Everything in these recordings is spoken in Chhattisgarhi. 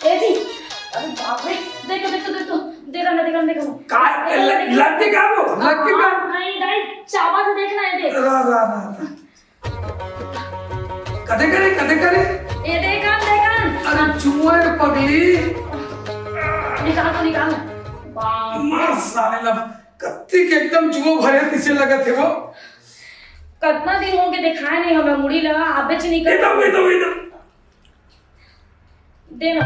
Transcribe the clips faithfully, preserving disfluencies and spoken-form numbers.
ए जी, अरे बाप रे, देखो, देखो, देखो, देखो ना, देखो ना, देखो ना। का, देखो ना, ल-, देखो ना। लग के का वो? लग के का? हाँ, नहीं, दाई, चावा से देखना है, देख। रा, रा, रा, रा। कते करे, कते करे? ये देखन, देखन। अरे जुआ रे पगली। निकाल तो निकाल। बाप रे। मार साले ला, कत्ती के एकदम जुआ भरे तिसे लगत हे वो। कतना दिन हो गए दिखाए नहीं हमें मुड़ी ला, आबे च निकल। ये दो, ये दो, ये दो। दे ना।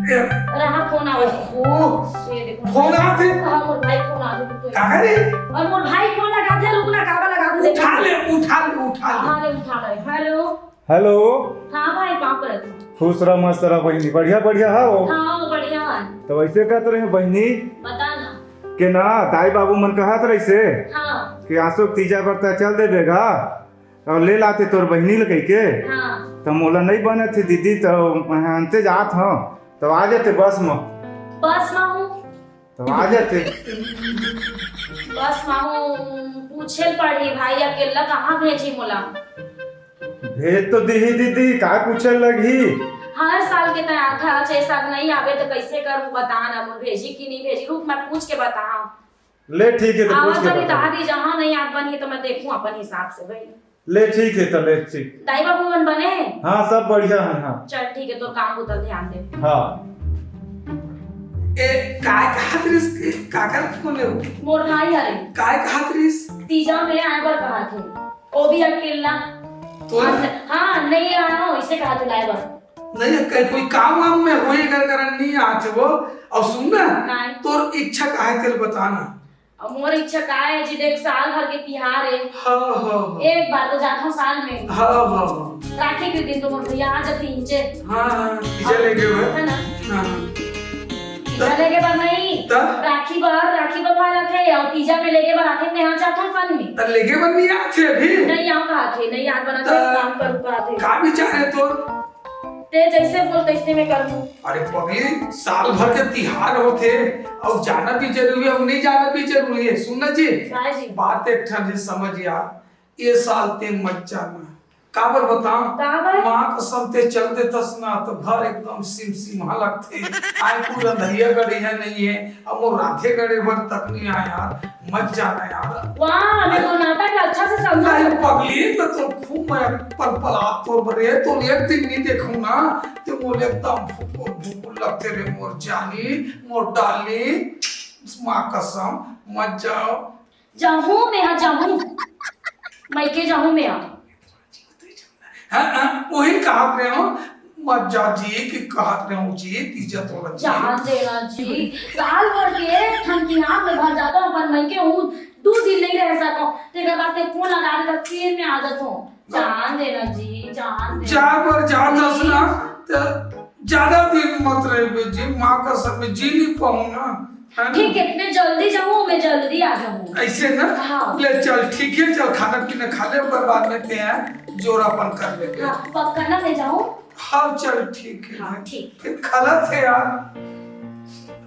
ए। अरे हाँ, फोन आवे। ओ। ये देखो। फोन आते? हाँ, मोर भाई फोन आवे, रुक तो। का रे? और मोर भाई फोन लगा दे, रुक ना, काबा लगा दे, देखो। उठा ले, उठा ले, उठा ले। हाँ, ले, उठा ले। हेलो। हेलो। हाँ भाई, पाँव परत हूँ। खुश रह, मस्त रह बहिनी। बढ़िया, बढ़िया है वो। हाँ, वो बढ़िया है। तो वैसे कहत रहे बहिनी। बता ना। के ना, दाई बाबू मन कहत रहिसे। हाँ। कि आसो तीजा बरता चल देबे गा। अउ ले लाते तोर बहिनी ल कहिके। हाँ। त मोला नइ बनत हे दीदी, त मैं अंते जात हंव, त आ जाते बस म। बस म हूँ। त आ जाते। बस म हूँ, पूछे ल पड़ही भाई, अकेला कहाँ भेजी मोला? भेज तो दीही दीदी, काय पूछे लगही? हर साल के तैं आथा, छह साल नइ आबे त कइसे करूँ बता ना, मोर भेजी कि नइ भेजी, रुक मैं पूछ के बताहूँ। ले ठीक हे, त आवा पूछ के करी बता। तहाँ भी जहाँ नइ आत बनही त मैं देखूँ अपन हिसाब से भाई। ले ठीक हे, त ले ठीक। दाई बाबू मन बने हे? हाँ, सब बढ़िया हे, हाँ। चल ठीक हे, तोर काम बुता ध्यान दे। हाँ। ए, काय कहत रिस, काकर फोन हे वो? मोर भाई हरे। काय कहत रिस? तीजा में आए बर कहत हे। ओ भी अकेला। तो हाँ, नइ आना हो, इसे कहत हे लाए बर। नहीं, कहीं कोई काम वाम में होए कर करन नइ आत हे वो। अउ सुन ना, काय? तोर इच्छा का हे तेल बता ना। अब मोर इच्छा का हे जी, देख, साल भर के तिहार हे। हाँ, हाँ, हाँ। एक बार तो जात हूँ साल में। हाँ, हाँ, हाँ। राखी के दिन तो मोर भैया आ जाते नीचे। हाँ, हाँ, तीजा लेगे बर। है ना? हाँ। तीजा लेगे बर नहीं। त? राखी बर, राखी बंधवा जाते अउ तीजा में लेगे बर आते, मैं आ जात हूँ सन में। त लेगे बर नइ आत हे अभी? नइ आऊँ कहत हे, नइ आत बना त? काम करूँ कहत हे। का विचार हे तोर? ते जइसे बोल तइसे मैं करहूँ। अरे पगली, साल भर के तिहार होथे, अउ जाना भी जरूरी हे, अउ नइ जाना भी जरूरी हे। सुन ना जी, काय जी? बात एक ठन हे, समझ यार, ये साल ते मत जाना। काबर बताओं? काबर? माँ कसम ते चल देथस ना, त घर एकदम सिमसिमा लगथे। आय पूरा दहिया गड़े हे नइ हे, अब वो राधे गड़े बर तक नइ आय यार। मत जाना यार। वाह, मैं तो नाटक अच्छा से समझा। नहीं पगली, मैं तो खूब मैं पल पल हाथ तोड़ बरे, तो एक दिन नइ देखूँ ना, तो मोर एकदम फुकुर फुकुर लगथे रे मोर जानी, मोर डाली, माँ कसम, मत जाओ। जाहूँ मैं, हाँ, जाहूँ। मइके जाहूँ मैं, हाँ। हाँ, हाँ, वही कहत रहे हो, मत जा जी, कि कहत रहे हो जी, तीजा तोड़ जी। जान देना जी, साल भर के एक ठन तिहार में भर जाता हूँ, अपन मइके हूँ, दू दिन नइ रह सकूँ, तेकर बाद ते फोन लगा दे, त फिर मैं आ जाता हूँ। जान देना जी, जान देना। जा बर जात हस ना, त ज्यादा दिन मत रहिबे जी, माँ कसम जी नइ पाऊँ ना। है ना? ठीक हे, मैं जल्दी जाहूँ, मैं जल्दी आ जाहूँ। अइसे ना? हाँ। ले चल, ठीक हे, चल खाना पीना खा ले, ओकर बाद में ते हैं, जोरापन कर लेबे। हाँ, पक्का ना मैं जाहूँ? हाँ, चल, ठीक हे। हाँ, ठीक। फिर खलत हे यार।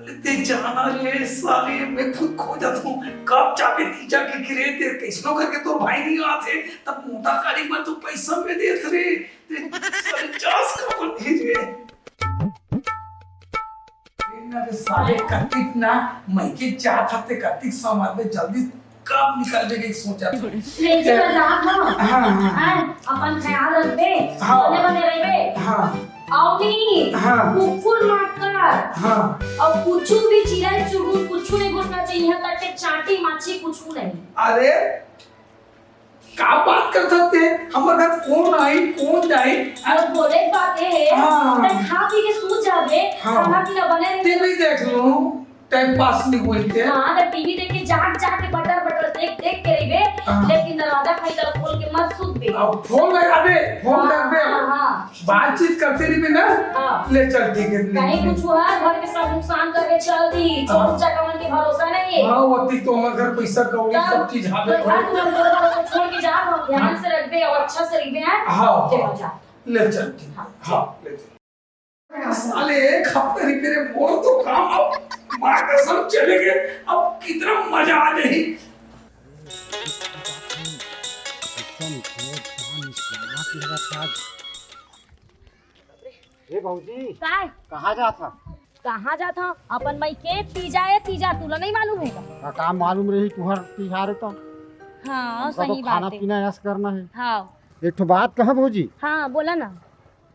अरे, ते जाना रे, साले, मैं खुद खो जाता हूँ। कब जाबे तीजा के घरे, ते कइसनो करके तोर भाई नइ आत हे, तब मोटा गाड़ी बर तो पैसा में देत रे। ते साले जास का बन रे। ए ना रे साले, कतिक ना मइके जात हते, कतिक समय में जल्दी कब निकलबे के सोचत हूँ। लेकिन आजाद ना। हाँ, हाँ। हैं, अपन ख्याल रखबे, हाँ। बने बने रहिबे। हाँ। अउ नहीं, हाँ। कुकुर माकर। हाँ। अउ कुछु भी चिरई चुरमुर कुछु नहीं घुसना चाहिए, यहाँ तक के चांटी माछी कुछु नहीं। अरे, का बात करत हस ते? हमर घर कोन आही, कोन जाही? अउ बोले के बात ये हे, हाँ। ते खा पी के सूत जाबे, हाँ। खाना पीना बने रही। टीवी देख लूं, टाइम पास नहीं होई ते। हाँ, ते टीवी देख के जाग जाग के बटर बटर देख देख के रहिबे, हाँ। लेकिन दरवाजा खई तर खोल के मत सूतबे। अब फोन लगाबे, फोन हाँ, करबे। हाँ, हाँ। बातचीत करते रहिबे ना? हाँ। ले चल, ठीक हे, ले कहीं चल। कुछ हुआ, घर के सब नुकसान करके चल दी। चोर हाँ। चकावन के भरोसा नहीं है। हाँ, ओती तो हमर घर पैसा कौड़ी तब सब चीज हावे। तो घर तुरंत तोड़ फोड़ के छोड़ के जा, ध्यान हाँ। से रखबे और अच्छा से रखबे, हैं? हाँ, चलो हाँ। जा। ले चल, ठीक। हाँ, हाँ, ले चल। साले एक हफ्ते नहीं मेरे मोर तो काम, अब माँ कसम चले गए, अब कितना मजा आ जाही। एकदम जोरदार नाच लगा था आज। ए भौजी, काय? कहाँ जात हा? कहाँ जात हा? अपन मइके तीजा ए तीजा, तुला नहीं मालूम हे का? का, का मालूम रही तुहर तिहार तो? हाँ, हमका तो सही खाना बात है। पीना ऐस करना है। हाँ। एक ठो बात कहा भौजी? हाँ, बोला ना।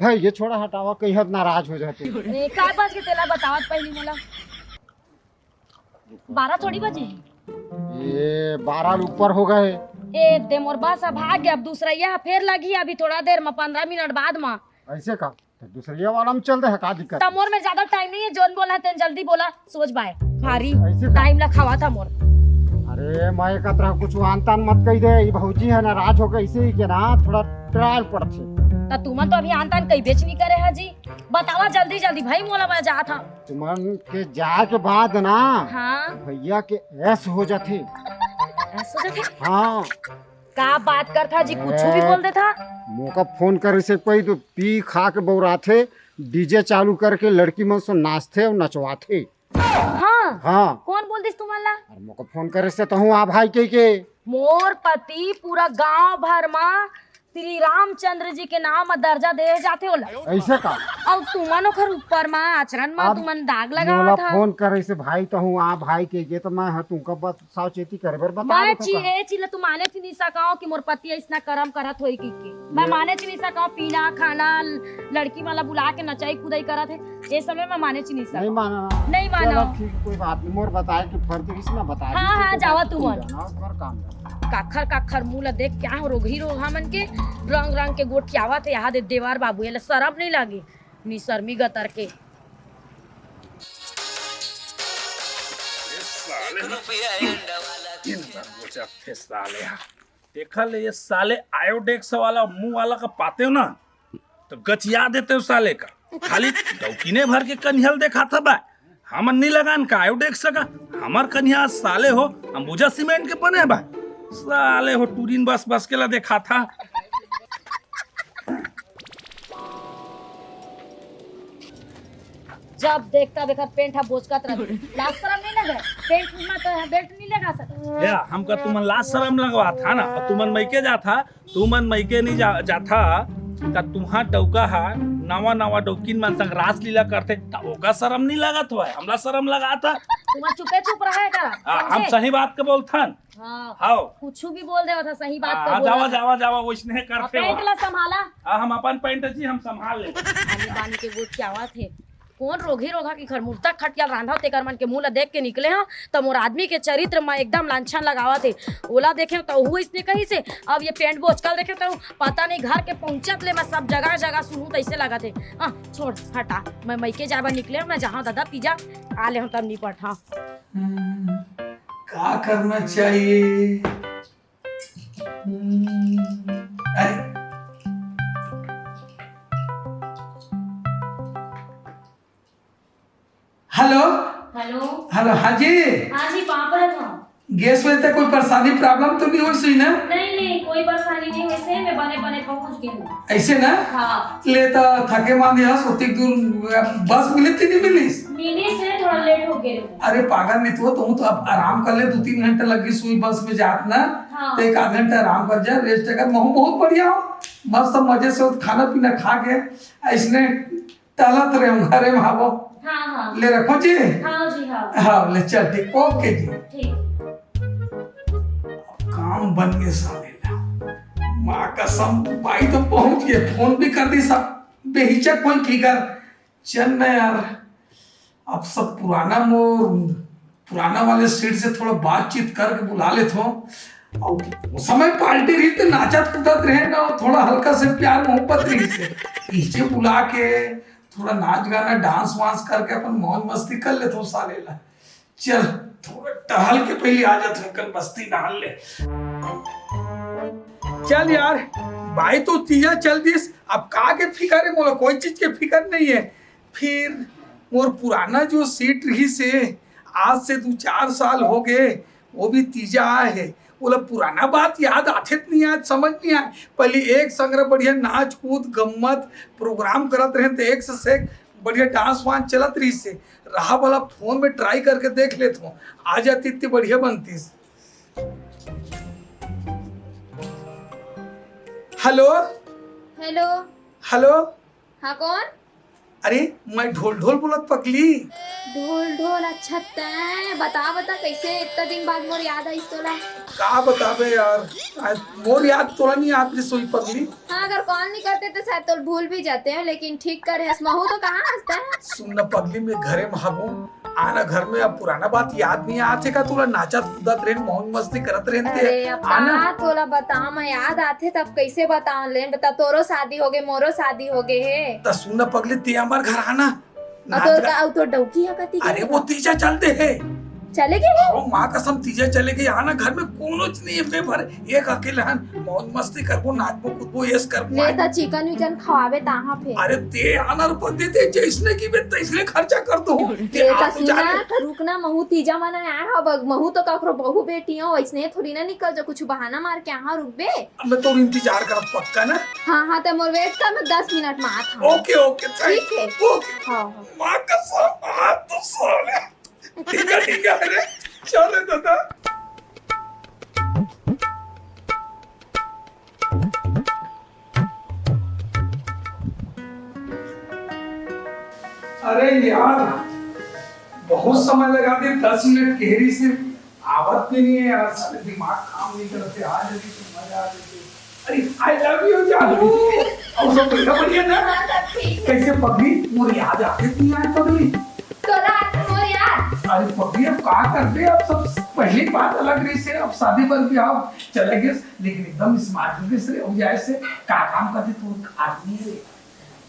भाई, ये छोड़ा, हटावा, कहीं हद नाराज हो जाते। ए, काय बज के तेला बतावत पहली मोला? बारह थोड़ी बजे। ये बारह ऊपर हो गए। ए, दे मोर बस, अब भाग गया, अब दूसरा यह फेर लगी अभी थोड़ा देर में, पंद्रह मिनट बाद में। ऐसे का? तो दूसरिया वाला में चल दे, का दिक्कत त है? मोर में ज्यादा टाइम नहीं है, जोन बोला है तेन जल्दी बोला, सोच बाय। भारी ऐसे का? टाइम ला खावा था मोर। अरे, मैं कतरा कुछ आन तान मत कही दे, ये भौजी है नाराज हो गई, इसे ही के ना थोड़ा ट्रायल पड़थे। त तुमन तो अभी आन तान कही बेच नहीं करे है जी, बतावा जल्दी जल्दी भाई, मोला मैं जात हा। तुमन के जाए के बाद ना, हाँ। भैया के ऐस हो जाथे। ऐस हो जाथे? हाँ। का बात करथा जी, कुछ भी बोल देथा। मोका फोन करे से कोई तो पी खा के बौराथे, डीजे चालू करके लड़की मन से नाचथे और नचवाथे। हाँ। हाँ। कौन बोल दिस तुमन ला? अरे मोका फोन करे से तहूँ आ भाई के के। मोर पति पूरा गांव भर मा श्री रामचंद्र जी के नाम म दर्जा दे जाथे ओला। ऐसे का? अउ तुमन ओखर ऊपर मा आचरण मा अब तुमन दाग लगा मोला था। फोन करे से भाई तहूँ आ भाई के के तो मैं ह तुमका बस सावचेती करे बर बता मैं देथों ची-, का? ए चीज ला तू माने ची नहीं सकाओ कि मोर पति ऐसना करम करत होई कि के। मैं ये माने ची नहीं सकाओ, पीना, खाना, लड़की वाला बुला के नचाई कुदाई करत है, ये समय मैं माने ची नहीं सकाओ। नहीं माना। नहीं माना। चलो ठीक, कोई बात नहीं, मोर बताए कि फर्ज किस ना बताए हाँ, दी, हाँ, तो जावा बस तू तू मन। जाना, और काम करना। काखर, काखर मुंह ला देख क्या हो, रोगही रोग हमन के रंग रंग के गोठियावत है, यहाँ दे देवार बाबू, ये ला शरम नहीं लागे, निसरमी गतर के। साले ना। दिन भर गोचर थे साले हा। देखा ले ये साले आयोडेक्स वाला मुंह वाला का पाते हो ना, तो गचिया देते हो साले का। खाली डौकिने भर के कनिहल देखा था बा। हमन नी लगान का आयोडेक्स का। हमर कनिहा साले हो अंबुजा सीमेंट के बने बा। साले हो टूरिन बस बस के ला देखा था। जब देखता देखत पेंट हा बोचकत रहते। लाज शरम नहीं लगे? पेंट में तो है, बेल्ट नहीं लगा सकता। या, हमका तुमन लाज शरम लगवा था ना, और तुमन मइके जा था, तुमन मइके नहीं जा, जा था, का तुहां डौका हा नवा नवा डौकिन मन संग रासलीला करथे, त ओका शरम नहीं लगत होय, हमला शरम लगा था। तुमन चुपे चुप रहे का? आ, हम समझे? सही बात के बोलथन। हाँ। हाव। कुछ भी बोल दे था, सही बात हाँ, तो हाँ, बोला जावा, था। जावा, जावा, वैसने अब करथे पेंट हो। ला संभाला। हाँ, हम अपन पेंट जी हम संभाल ले। आनी बानी के गोठियावत हे। कौन रोगी रोगा की घर मुर्दा खटिया रांधा तेकर मन के मुंह ला देख के निकले हो, त मोर आदमी के चरित्र में एकदम लांछन लगावत हे। ओला देखे त ओहू इसने कही से, अब ये पेंट बोचकल देखे त पता नहीं घर के पहुंचत ले मैं सब जगह जगह सुनू तैसे लगत हे। हाँ, छोड़, हटा, मैं मइके जाए बर निकले हो, मैं जहाँ दादा पिज्जा आ ले हूँ तब निपट। हाँ। हम्म, का करना चाहिए? हम्म, अरे। हेलो। हेलो। हेलो, हाँ जी। हाँ जी, पाँव परत हूँ। गैस वजह से कोई परेशानी, प्रॉब्लम तो नहीं होइस ना? नहीं, नहीं, कोई परेशानी नहीं होइस हे, मैं बने, बने पहुँच गई हूँ। ऐसे ना? हाँ। ले तो थके मांदे हस, ओतिक दूर बस मिलिस कि नहीं मिलिस? मिलिस हे, थोड़ा लेट हो गए। अरे पागल नहीं तो, तू तो अब आराम कर ले, दो तीन घंटा लग गई सुई बस में जात ना, हाँ। तो एक आध घंटा आराम कर जा, रेस्ट कर। महू बहुत बढ़िया हो, मस्त मजे से खाना पीना खा के ऐसने टहलत रहे हूँ घरे में, हावो। हाँ, हाँ। ले रखो जी। हाँ जी, हाँ। हाँ, ले चल ठीक, ओके जी। ठीक। काम बन गए साले ला। माँ कसम, भाई तो पहुंच गए, फोन भी कर दी सब, बेहिचक कोई फिकर। चल ना यार, अब सब पुराना मोर पुराना वाले सीट से थोड़ा बातचीत करके बुला लेत हो। और उस समय पार्टी रही तो नाचत कूदत रहे ना, थोड़ा हल्का से प्यार मोहब्बत रही से। इसे बुला के थोड़ा नाच गाना, डांस वांस करके अपन मौज मस्ती कर लेत हो साले ला। चल, थोड़ा टहल के पहले आ जात हो, कल बस्ती नहाल ले। चल यार, भाई तो तीजा चल दिस, अब का के फिकर है, मोला कोई चीज के फिकर नहीं है। फिर मोर पुराना जो सीट रहिस हे, आज से दू चार साल हो गए, वो भी तीजा आए हे। ओला पुराना बात याद आथे त नहीं आए, समझ नहीं आए। पहले एक संग बढ़िया नाच कूद गम्मत प्रोग्राम करत रहे, तो एक से एक बढ़िया डांस वांस चलत रहिस हे। रहा वाला फोन में ट्राई करके देख लेत हूँ, आ जाती इतनी बढ़िया बनतीस। हेलो। हेलो। हेलो। हाँ, कौन? अरे, मैं ढोल ढोल बोलत पगली। ढोल ढोल, अच्छा तैं बता, बता, कैसे इतना दिन बाद मोर याद आइस तोला? का बताबे यार, आज मोर याद तोला नहीं आत रहिस होही पगली। हाँ, अगर कॉल नहीं करते तो शायद तोला भूल भी जाते हैं, लेकिन ठीक करे हस। महू तो कहाँ हस तैं? सुन न पगली, मैं घरे में हबो, आना घर में, अब पुराना बात याद नहीं आत हे का तोला? नाचत कूदत रहेन, मौज मस्ती करत रहेन ते। अरे अब आना। का तोला बताओ, मैं याद आथे तब कैसे बताओ? लेन बता, तोरो शादी हो गए, मोरो शादी हो गए हे। त सुन न पगली, ते हमर घर आना। अब नाच तोर गा- का, अब तोर डौकी ह कति अरे गए? वो तीजा चल दे हे। चले गए हे? ओ माँ कसम, तीजा चले गए। आना घर में कोनो चीज नहीं है, बेभर एक अकेले हन, मौज मस्ती करबो, नाचबो कूदबो, ऐश करबो। ले त चिकन विकन खवाबे ताहा फेर। अरे ते आना रुपा देते, जैसने की बे तैसने खर्चा कर दो। ते ये आ तो तू जा सुना, रे। तो रुकना, महू तीजा मना आया हव, महू तो ककरो बहू बेटी हो, वैसने थोड़ी ना निकल जा, कुछ बहाना मार के यहाँ रुकबे। अब मैं तोर इंतजार करब पक्का ना। हाँ, हाँ, ते मोर वेट कर, मैं दस मिनट में आत हूँ। ओके, ओके, thank ठीक है। ओके। हाँ, हाँ। माँ कसम, आज तो साले। ठीक है, ठीक है, अरे, चल रे दादा। अरे यार, बहुत समय लगा दे, दस मिनट कह रही से आवत भी नहीं है यार, साले दिमाग काम नहीं करते, आ जाती तो मजा आ जाती। अरे, I love you जानू। और सब बढ़िया, बढ़िया ना? हाँ, सब ठीक है। कैसे पगली, मोर याद आते नहीं आए पगली? तोला आते मोर याद? अरे पगली, अब का करबे, अब सब पहली बात अलग रही से, अब शादी बर भी आप चले गए, लेकिन एकदम स्मार्ट हो गए से, हो जाए से, का काम करते तू आदमी है रे?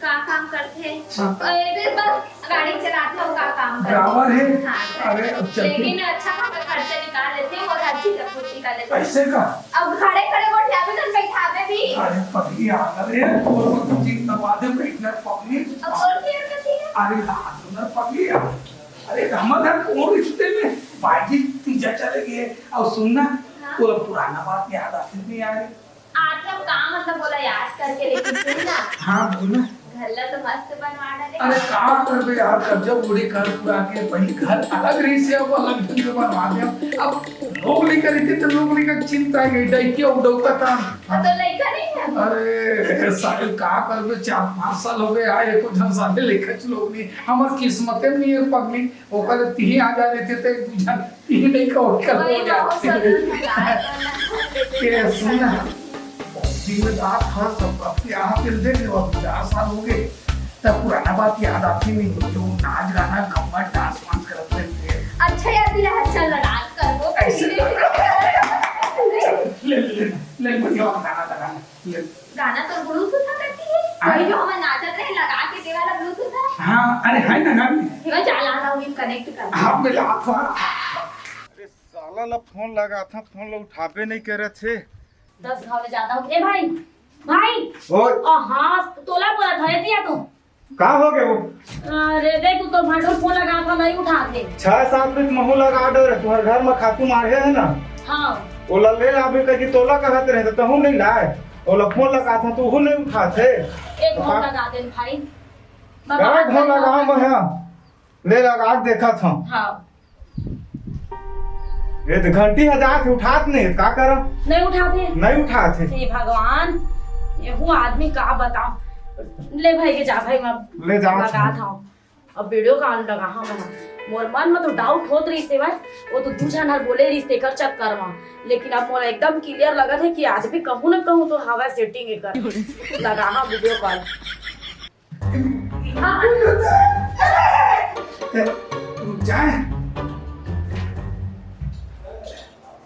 का काम करथे? हाँ। ए, बस गाड़ी चलाथे, वो का काम करथे? ड्राइवर है? हाँ। अरे, अब चलते। लेकिन अच्छा खासा खर्चा निकाल लेथे और हर चीज आपूर्ति कर लेथे। ऐसे का? अब खड़े खड़े गोठियाबे तो बैठाबे भी। अरे, पगली आ, अरे, तोर को तो जीत दबा दे, बैठना पगली। अब और क्या करती है? अरे, हाथ में पगली आ। अरे, हमर घर कौन रिश्ते में? भाई जी, तीजा चले गए। अब सुन ना, हाँ। तोर पुराना बात याद आती नहीं आ रही। आथे का मतलब बोला याद करके, लेकिन सुन ना। हाँ, बोल ना। घर ला तो मस्त बनवा डाले। अरे का करबे यार, कर्जा बूढ़ी कर पूरा के, पहले घर अलग रही से, अब अलग ढंग के बनवा दे। अब लोग लेकर इतने तो लोग लेकर चिंता है, गई डाइकिया उड़ौका था। अब तो लइका नहीं है। अरे साले का करबे, चार पाँच साल हो गए आए, एको झन साले लेकर लोग नहीं, हमार किस्मते में नहीं है पगली, ओकर तिही आ जा रहे थे तो एक दू झन ये नहीं कहो, क्या हो वही जाते? बहुत सरल है यार, करना है, ये सुन ना, बहुत दिन में रात था, सब आपके यहाँ पे देख लो, अब चार साल हो गए, तब पुराना बात याद आती नहीं, जो नाच गाना, गम्मत, डांस वांस करते थे। अच्छा यार, दिला है, चल ना, डांस कर वो। ऐसे ले, ले, ले, ले, ले, बढ़िया वाला गाना लगाना, ले। गाना तो ब्लूटूथ में करती है। हाँ। वही जो हमारे नाचत रहे, लगा के दे वाला ब्लूटूथ है। हाँ, अरे है ना, ना भी। मैं चाला ना, वही कनेक्ट कर। हाँ, मैं लात हूँ। अरे साला ला फोन लगाथंव, फोन ला उठाबे नहीं करत हे। दस घाव ले जादा हो। ए भाई, भाई। ओए। आ, हाँ, तोला बोलत हवे दिया तो। का हो गए वो? अरे देख, तू तो भांडो फोन लगाथंव, नहीं उठात हे। छह सात दिन महू लगा डरे, तुम्हारे घर में खातू मारे है ना? हाँ। ओला ले आबे कहि तोला कहत रहे, तो तहू नहीं लाए। ओला फोन लगाथंव, तू नहीं उठात हे। ए, फोन लगा दे भाई। बाबा, का फोन लगा, मैं हाँ। ले लगा के देखत हंव। हाँ। ये तो घंटी ह जात हे, उठात नहीं, का करब? नहीं उठात हे। नहीं उठात हे। हे भगवान, यहू आदमी का बताओ। ले भाई के जा भाई, मैं ले जात हंव। अब वीडियो कॉल लगाहंव मैं। मोर मन में तो डाउट होत रहिस हे भाई, वो तो दू झन हर बोले रहिस तेकर चक्कर में, लेकिन अब मोला एकदम क्लियर लगत हे कि आदमी कहूँ ना कहूँ तो हवा सेटिंग एकर। लगाहंव वीडियो कॉल। रुक जाए।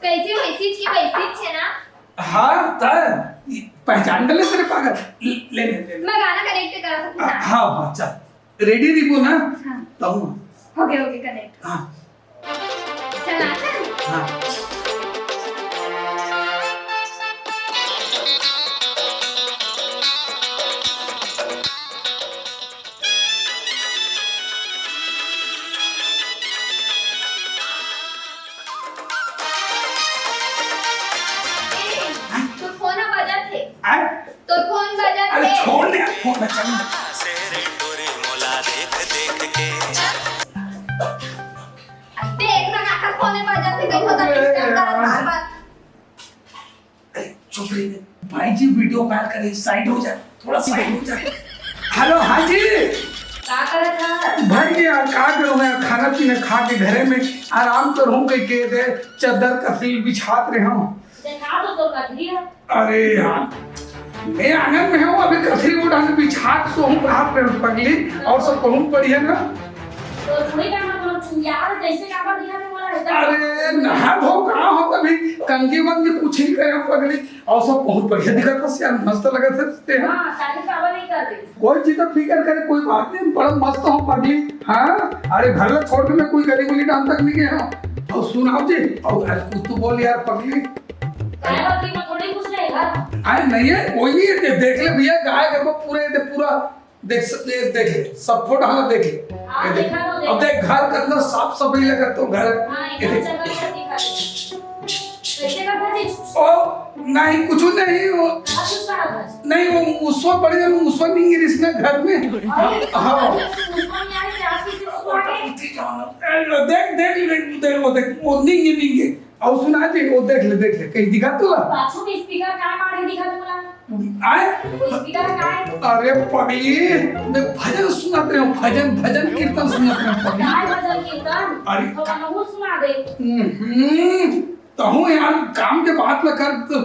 कैसे वैसी की वैसी छे ना? हाँ, त पहचान डले से रे पागल। ले, ले, ले, ले। मैं गाना कनेक्ट कर सकती हूँ। हाँ, हाँ, चल। रेडी रहिबो ना? हाँ। तहूँ। हो गया, हो गया कनेक्ट। हाँ। चल, आ, चल। हाँ। ए, तो फोन बजत हे। आय? तो फोन बजत अरे हे। छोड़ दे यार, फोन बजा ना। देख ना, काकर फोन बजत हे, कहीं होता अरे डिस्टर्ब कर यार। बार बार। अरे चुप रही, भाई जी वीडियो कॉल करे, साइड हो जा, थोड़ा साइड हो जा। हेलो, हाँ जी। का करत हस? भर के यार, का करूँ यार, खाना पीना खा के घरे में आराम करूँ कह के दे चद्दर कथरी बिछात रहे हूँ। देखा तो तोर कथरी है। अरे यार, मैं आंगन में हूँ, अभी कथरी उठाने बिछात सोहूँ रात में पगली, और सब बहुत बढ़िया ना। तो थोड़ी का ना कोनो चुयार जैसे का कर दिया तो बोला है। अरे नहा धो कहाँ हो, अभी कंघी वंघी कुछ नहीं करे पगली, और सब बहुत बढ़िया दिखत है यार, मस्त लगत है ते। हाँ, शादी का नहीं कर दे। कोई चीज का फिकर करे, कोई बात नहीं, बड़ा मस्त हो पगली। हाँ, अरे घर में छोड़ के मैं कोई गली गुली डाल तक नहीं गया हूँ। और सुनाओ जी, और कुछ तो बोल यार पगली। काय बकरी में थोड़ी कुछ नहीं घर। अरे नहीं है, कोई नहीं है, दे-, देख ले भैया, गाय गरवा पूरे दे, पूरा देख स-, दे-, देख ले, सब फोटो हाँ देख ले। हाँ, ये देख। देखा तो अब देखा। देख घर के अंदर साफ सफाई लगा तो घर हाँ, ये ये देख। चमक दिखा दे। कैसे का भाजी? ओ, नहीं, कुछ नहीं, वो हाँ, कुछ कहा भाजी? नहीं, वो मुसवा पड़ गया, मुसवा नहीं गिरी इसने घर में। अरे, हाँ। अरे, मुसवा नहीं आ रही, आज किसी मुसवा आ गई? ए, देख, देख, देख, देख, वो देख, वो नहीं है, नहीं है। और सुना दे, वो देख ले, देख ले, कहीं दिखा तोला? पाछू में स्पीकर काय मारे दिखा तोला? आए? वो स्पीकर काय? अरे पगली, मैं भजन सुनत रहे हूँ, भजन, भजन कीर्तन सुनत रहे हूँ पगली। काय भजन कीर्तन? अरे तो का- हमहू सुना दे। हम्म, तहूँ यार काम के बात में कर, तो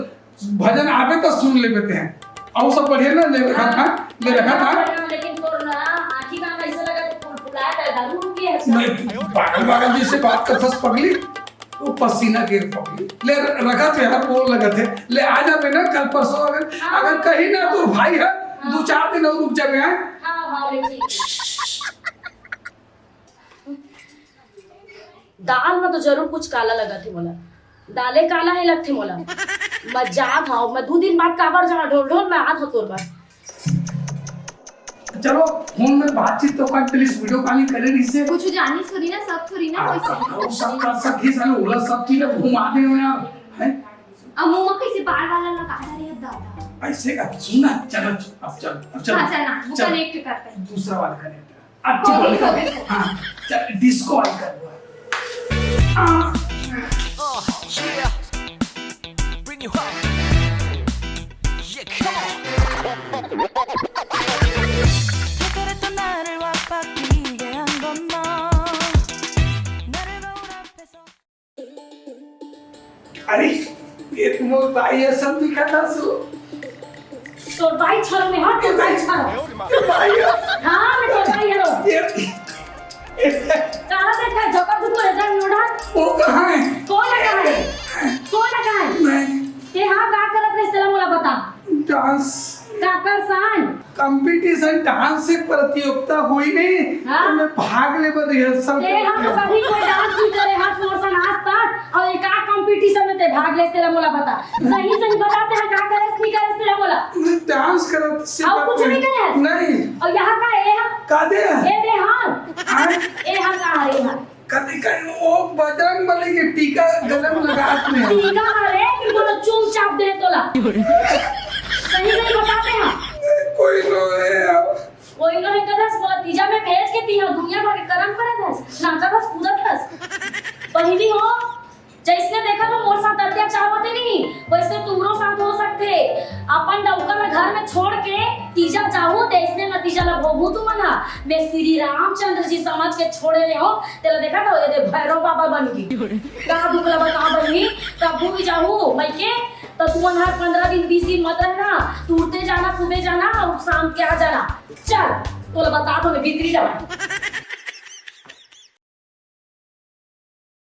भजन आवे तो सुन ले बेटे हैं। और सब बढ़िया ना, ले रखा था, ले रखा था। लेकिन तोर ना आँखी का ऐसा लगा कि फुलफुलात है, दारू हो गया है। नहीं, पागल पागल जैसे बात कर सस पगली। वो पसीना गिर पड़ी। ले र-, रखा तो यार, बोल लगा थे। ले आ जा बेटा, कल परसों अगर, हाँ। अगर कहीं ना तो भाई है, हाँ। दो चार दिन और रुक जा बेटा। हाँ, हाँ, ले ठीक। दाल में तो जरूर कुछ काला लगा थे मोला। दाले काला है लगथे मोला। मैं जात हूँ, मैं दो दिन बाद काबर जहाँ ढोल ढोल मैं आत हूँ तोर बर। चलो, फोन में बातचीत तो कर, प्लीज वीडियो कॉलिंग करे रही से। कुछ जानी सुनी ना, सब थोड़ी ना हाँ, कोई सब, सब, सब कर सकती है, साले ओला सब चीज घुमा दे हो यार, हैं? अब मुंह में कैसे बार वाला लगा रहे हैं दादा? ऐसे का सुन ना, चलो, अब चल, अब चल, हाँ, चल ना, वो चल। कनेक्ट करते हैं। दूसरा वाला कनेक्ट। अच्छी ओके, वाली कर। ओके। हाँ, चल, डिस्को वाली कर। हाँ। Oh, yeah. Bring you up. Yeah, come on. अरे, ये तो मोर भाई है, सब दिखा था सो। तोर भाई छल में, हाँ, तोर भाई छल। ये भाई है। हाँ, मैं तोर भाई हरो। ये, ये काला देखा, झोंका झुको, ये जान नोड़ा। वो कहाँ है? कौन लगा है? कौन लगा है? मैं। ते हाँ, का करत रहे, तेला मोला बता। डांस। काकर सान? कंपटीशन, डांस से प्रतियोगिता हुई नहीं, हाँ। तो मैं भाग ले बर रिहर्सल ते करत हाँ, तो रहे। कभी कोई डांस नहीं करे, हाथ मोर सन आज तक। और एक आ कंपटीशन में ते भाग ले, तेला मोला बता। सही सही बता, ते हाँ का करेस, नहीं करेस, तेला मोला। मैं डांस करत से और कुछ नहीं करेस? नहीं। और यहाँ का ए हा? का दे? ए दे हाँ। हाँ? ए हा का रे हाँ? कभी कहीं वो बजरंग बली के टीका गले में लगात में। टीका मारे कि बोलो चुपचाप दे तोला। सही सही बता ते हाँ। कोई नो है यार। कोई नो है कदस, बोला तीजा में भेज के तीहा दुनिया भर के करम करत हस, नाचत हस, कूदत हस। बहिनी हो, जैसने देखा तो मोर साथ अत्याचार होते नहीं, वैसने तुमरो साथ हो सकते। अपन डउका ला घर में छोड़ के तीजा जाहू, त अइसने नतीजा ला भोगहू तुमन हा। मैं श्री रामचंद्र जी समझ के छोड़े रहे हो, तेला देखा तो ये दे भैरव बाबा बन गई। का दुख ला बता बहिनी, कभू भी जाहू मइके, त तुमन हर पंद्रह दिन बीस दिन मत रहना, तुरते जाना, सुबह जाना और शाम के आ जाना। चल, तोला बता दो, मैं भीतरी जाऊँ।